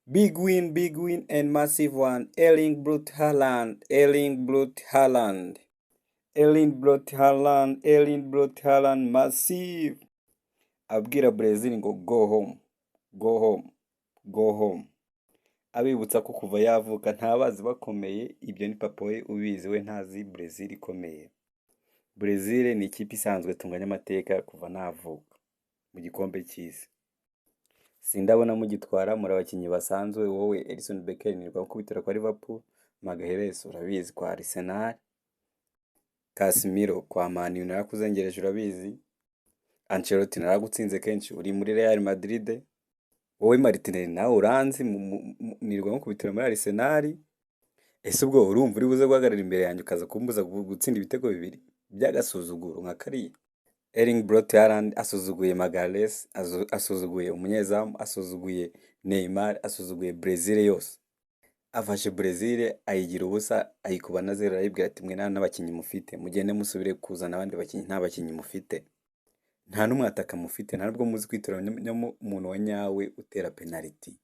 Big win, big win and massive one. Erling Brut Haaland, Erling Brut Haaland. Erling Brut Haaland, Erling Brut Haaland, massive. Abwira Brazil ngo go home, go home, go home. Abibutsa ko kuva yavuka ntabazi bakomeye, ibyo ni papa we ubizi, we ntazi Brazil ikomeye. Brazil ni ikipe isanzwe tunganya amateka kuva navuka mu gikombe cy'isi. Sindabona mugitwara, muri abakinnyi basanzwe. Wowe Alisson Becker nirirwa gukubitira kwa Liverpool, Magalhaes urabizi kwa Arsenal, Casemiro kwa Man U narakuzengereje urabizi, Ancelotti naragutsinze kenshi uri muri Real Madrid, wowe Martinelli nawe uranzi, nirirwa nkukubitira muri Arsenal. Ese ubwo urumva uri buze guhagarara imbere yanjye ukaza kumbuza gutsinda ibitego bibiri by'agasuzuguro nka kariya? Erling Brot Haaland asuzuguye Magalhaes, asuzuguye umunyezamu, asuzuguye Neymar, asuzuguye Brazil yose. Afashe Brazil ayigira ubusa, ayikuba na zero, arayibwira ati mwe nta n'abakinnyi mufite, mugende musubire kuzana abandi bakinnyi, nta bakinnyi mufite. Nta n'umwataka mufite, nta nubwo muzi kwitoranyamo umuntu wa nyawe utera penaliti.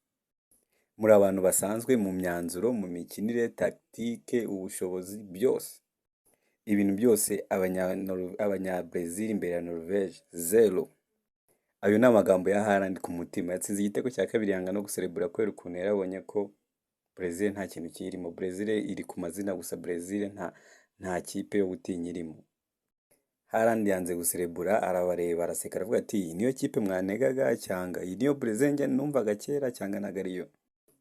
Muri abantu basanzwe mu myanzuro, mu mikinire, tactique, ubushobozi, byose. Ibintu byose abanya Brazil imbere ya Norvège zero. Ayo ni amagambo ya Haaland ku mutima. Yatsinze igitego cya kabiri yanga no guserebura kubera ukuntu yarabonye ko Brazil nta kintu kiyirimo. Brazil iri ku mazina gusa, Brazil nta kipe yo gutinya irimo. Haaland yanze guserebura, arabareba, araseka, aravuga ati iyi niyo kipe mwanegaga, cyangwa iyi niyo Brazil njye numvaga kera, cyangwa ntabwo ariyo?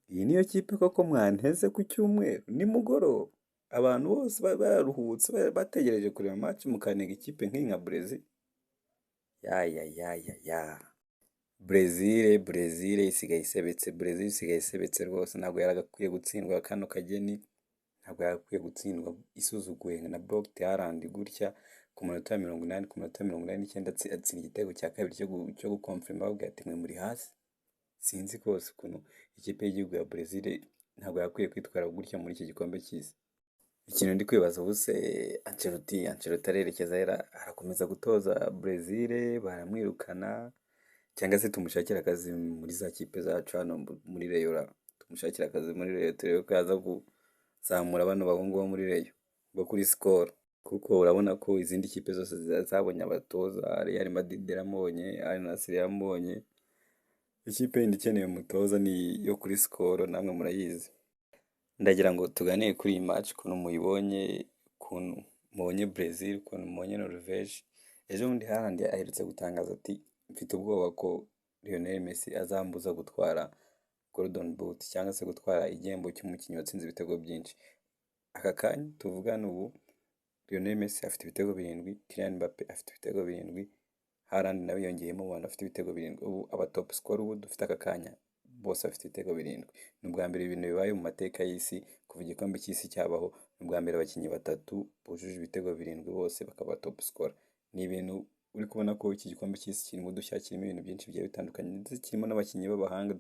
Iyi niyo kipe koko mwanteze ku cyumweru nimugoroba, abantu bose baruhutse bategereje kureba match, mukanega ikipe nk'iyi nka Brazil? Ya ya ya ya ya, Brazil, Brazil isigaye isebetse, Brazil isigaye isebetse rwose. Ntabwo yaragakwiye gutsindwa kano kageni, ntabwo yagakwiye gutsindwa isuzuguye na Brot Haaland gutya ku munota wa 80, ku munota 89 atsinda igitego cya kabiri cyo gukomfirima, babwira ati mwe muri hasi. Sinzi rwose ukuntu ikipe y'igihugu ya Brazil ntabwo yakwiye kwitwara gutya muri iki gikombe cy'isi. Ikintu ndi kwibaza ubu se, Ancelotti arerekeza, arakomeza gutoza Brazil, baramwirukana, cyangwa se tumushakire akazi muri za kipe zacu hano muri Rayon, tumushakire akazi muri Rayon, turebe ko yaza kuzamura bano bahungu bo muri Rayon bo kuri Skol, kuko urabona ko izindi kipe zose zabonye abatoza. Real Madrid yaramubonye, Al Nassr yaramubonye. Ikipe yindi ikeneye umutoza ni iyo kuri Skol, namwe murayizi. Ndagira ngo tuganire kuri iyi match, ukuntu muyibonye, ukuntu mubonye Brazil, ukuntu mubonye Norvège. Ejo bundi Haaland aherutse gutangaza ati mfite ubwoba ko Lionel Messi azambuza gutwara Golden Boot, cyangwa se gutwara igihembo cy'umukinnyi watsinze ibitego byinshi. Aka kanya tuvugana ubu, Lionel Messi afite ibitego 7, Kylian Mbappe afite ibitego 7, Haaland nawe yongeyemo mu bantu bafite ibitego 7. Ubu aba top scorer ubu dufite aka kanya bose bafite ibitego 7. Ni ubwa mbere ibintu bibaye mu mateka y'isi kuva igikombe cy'isi cyabaho, ni ubwa mbere abakinnyi batatu bujuje ibitego 7 bose bakaba top scorer. Ni ibintu uri kubona ko iki gikombe cy'isi kirimo udushya, kirimo ibintu byinshi bigiye bitandukanye, ndetse kirimo n'abakinnyi b'abahanga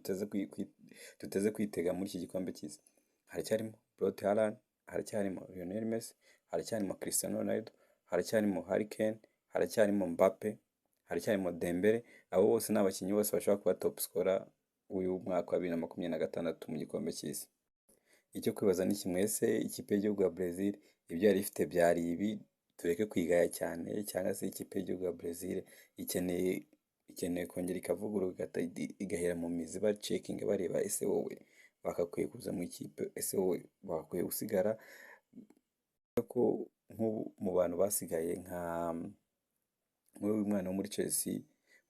duteze kwitega muri iki gikombe cy'isi. Haracyarimo Brot Haaland, haracyarimo Lionel Messi, haracyarimo Cristiano Ronaldo, haracyarimo Harry Kane, haracyarimo Mbappe, haracyarimo Dembele. Abo bose ni abakinnyi bose bashobora kuba top scorer uyu mwaka wa 2026 mu gikombe cy'isi. Icyo kwibaza ni kimwe: ese ikipe y'igihugu ya Brazil ibyo yari ifite byari ibi, tureke kwigaya cyane, cyangwa se ikipe y'igihugu ya Brazil ikeneye kongera ikavugururwa, igahera mu mizi, bacekinga, bareba ese wowe bagakwiye kuza mu ikipe, ese wowe wakwiye gusigara? Ko nk'ubu mu bantu basigaye, nka nk'uyu mwana wo muri Chelsea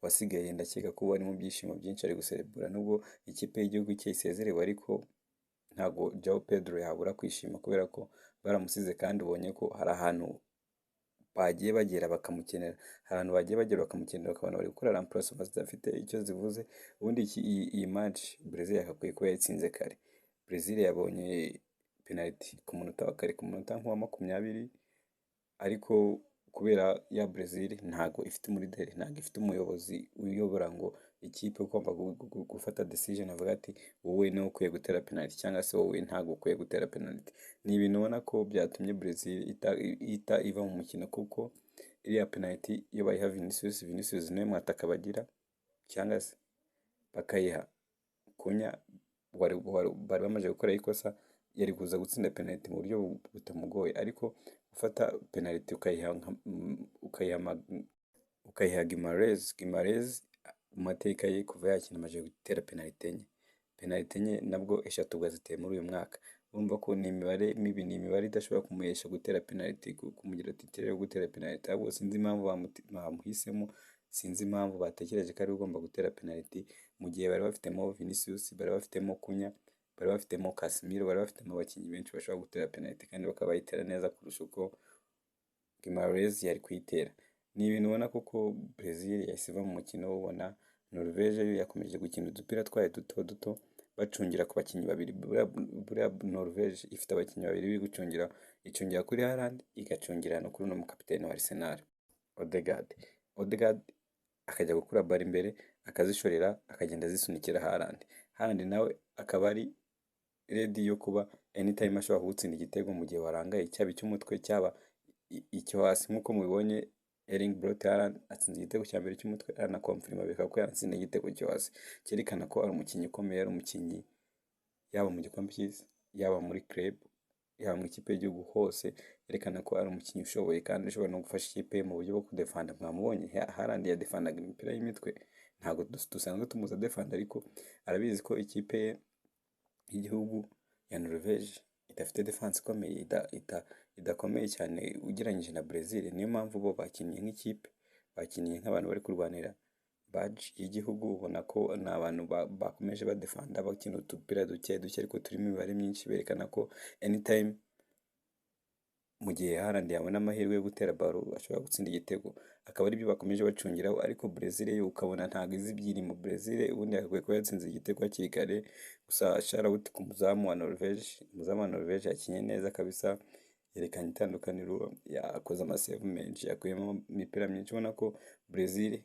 wasigaye, ndakeka ko ari mu byishimo byinshi, ari guserebura nubwo ikipe y'igihugu cye isezerewe, ariko ntabwo João Pedro yabura kwishima kubera ko baramusize, kandi ubonye ko hari ahantu bagiye bagera bakamukenera, hari ahantu bagiye bagera bakamukenera, ukabona bari gukora remplacement zidafite icyo zivuze. Ubundi iyi match Brazil yagakwiye kuba yayitsinze kare. Brazil yabonye penalty ku munota wa kare, ku munota nk'uwa 20, ariko kubera ya Brazil ntabwo ifite umu leader, ntabwo ifite umuyobozi uyobora ngo ikipe ugomba gufata decision, avuga ati wowe niwe ukwiye gutera penalty, cyangwa se wowe ntabwo ukwiye gutera penalty. Ni ibintu ubona ko byatumye Brazil ihita iva mu mukino, kuko iriya penalty iyo bayiha Vinicius, Vinicius niwe mwataka bagira, cyangwa se bakayiha Cunha. bari bamaze gukora ikosa, yari kuza gutsinda penaliti mu buryo butamugoye. Ariko gufata penaliti ukayiha Guimaraes, Guimaraes mu mateka ye kuva yakina amaze gutera penaliti enye, penaliti enye nabwo eshatu ubwo aziteye muri uyu mwaka. Urumva ko ni imibare mibi, ni imibare idashobora kumuhesha gutera penaliti, kumugira titulaire yo gutera penaliti. Ahubwo sinzi impamvu bamuhisemo, sinzi impamvu batekereje ko ari we ugomba gutera penaliti, mu gihe bari bafitemo Vinicius, bari bafitemo Cunha, bari bafitemo Casemiro, bari bafitemo abakinnyi benshi bashobora gutera penaliti kandi bakaba bayitera neza kurusha uko Guimaraes yari kuyitera. Ni ibintu ubona koko Brazil yahise iva mu mukino, ubona Norvège yo yakomeje gukina udupira twayo duto duto bacungira ku bakinnyi babiri. Buriya Norvège ifite abakinnyi babiri biri gucungira, icungira kuri Haaland, igacungira no kuri uno mukapiteni wa Arsenal Odegaard. Odegaard akajya gukura baro imbere, akazishorera, akagenda azisunikira Haaland. Haaland nawe akaba ari ready yo kuba anytime ashobora kugutsinda igitego mu gihe warangaye, cyaba icy'umutwe, cyaba icyo hasi. Nk'uko mubibonye, Erling Braut Haaland atsinze igitego cya mbere cy'umutwe, aranakomfirima bereka ko yanatsinda igitego cyo hasi, cyerekana ko ari umukinnyi ukomeye, ari umukinnyi yaba mu gikombe cy'isi, yaba muri club, yaba mu ikipe y'igihugu hose, yerekana ko ari umukinnyi ushoboye kandi ushobora no gufasha ikipe ye mu buryo bwo kudefanda. Mwamubonye Haaland yadefandaga imipira y'imitwe, ntabwo dusanzwe tumuzi adefanda, ariko arabizi ko ikipe ye y'igihugu ya Norvège idafite defense ikomeye, idakomeye cyane ugereranyije na Brazil. Niyo mpamvu bo bakinnye nk'ikipe, bakinnye nk'abantu bari kurwanira badge y'igihugu. Ubona ko ni abantu bakomeje badefanda, bakina udupira duke duke ariko turimo imibare myinshi, berekana ko anytime mu gihe Haaland yabona amahirwe yo gutera baro ashobora gutsinda igitego, akaba aribyo bakomeje bacungiraho. Ariko Brazil yo ukabona ntabwo izi ibyirimo. Brazil ubundi yagakwiye kuba yatsinze igitego hakiri kare. Gusa shout out ku muzamu wa Norvège, umuzamu wa Norvège yakinnye neza kabisa, yerekanye itandukaniro, yakoze ama save menshi, yakuyemo imipira myinshi. Ubona ko Brazil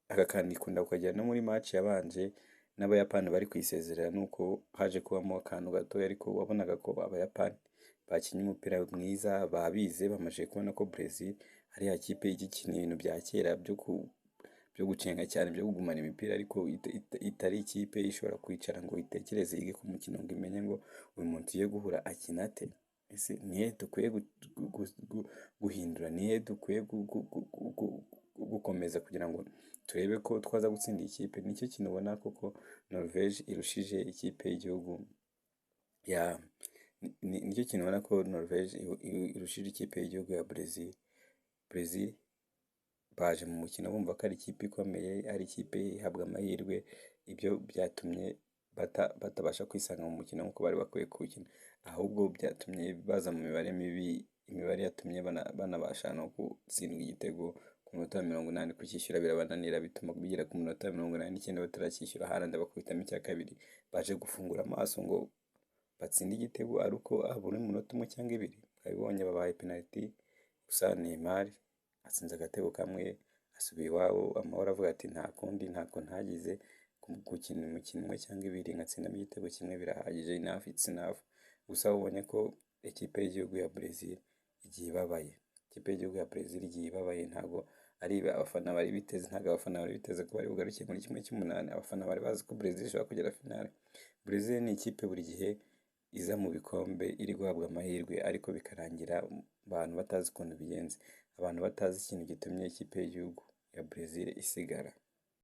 aka kantu ikunda kukagera no muri match yabanje n'Abayapani bari kuyisezerera, nuko haje kubamo akantu gatoya, ariko wabonaga ko Abayapani bakinnye umupira mwiza, babize, bamaze kubona ko Brazil ari ya kipe igikina ibintu bya kera byo gucenga cyane, byo kugumana imipira, ariko itari ikipe ishobora kwicara ngo itekereze, yige ku mukino, ngo imenye ngo uyu muntu tugiye guhura akina ate, ese nihe dukwiye guhindura, nihe dukwiye gukomeza kugira ngo turebe ko twaza gutsinda iyi kipe. Nicyo kintu ubona koko Norvège irushije ikipe y'igihugu ya nicyo kintu ubona ko Norvège irushije ikipe y'igihugu ya Brazil. Brazil baje mu mukino bumva ko ari ikipe ikomeye, ari ikipe ihabwa amahirwe, ibyo byatumye batabasha kwisanga mu mukino nk'uko bari bakwiye kuwukina, ahubwo byatumye baza mu mibare mibi, imibare yatumye banabasha no gutsindwa igitego ku munota wa 80, kucyishyura birabananira, bituma bigera ku munota wa 89 bataracyishyura. Haaland bakubitamo icya kabiri, baje gufungura amaso ngo batsinde igitego ari uko habura umunota umwe cyangwa ibiri, twabibonye babahaye penaliti. Gusa Neymar atsinze agatego kamwe, asubiye iwabo amahoro, avuga ati nta kundi, ntako ntagize, gukina umukino umwe cyangwa ibiri nkatsindamo igitego kimwe birahagije, enough it's enough. Gusa ubonye ko ikipe y'igihugu ya Brazil igiye ibabaye, ikipe y'igihugu ya Brazil igiye ibabaye, ntabwo ari abafana bari biteze, ntabwo abafana bari biteze ko bari bugaruke muri 1/8. Abafana bari bazi ko Brazil ishobora kugera finale. Brazil ni ikipe buri gihe iza mu bikombe iri guhabwa amahirwe, ariko bikarangira abantu batazi ukuntu bigenze, abantu batazi ikintu gitumye ikipe y'igihugu ya Brazil isigara.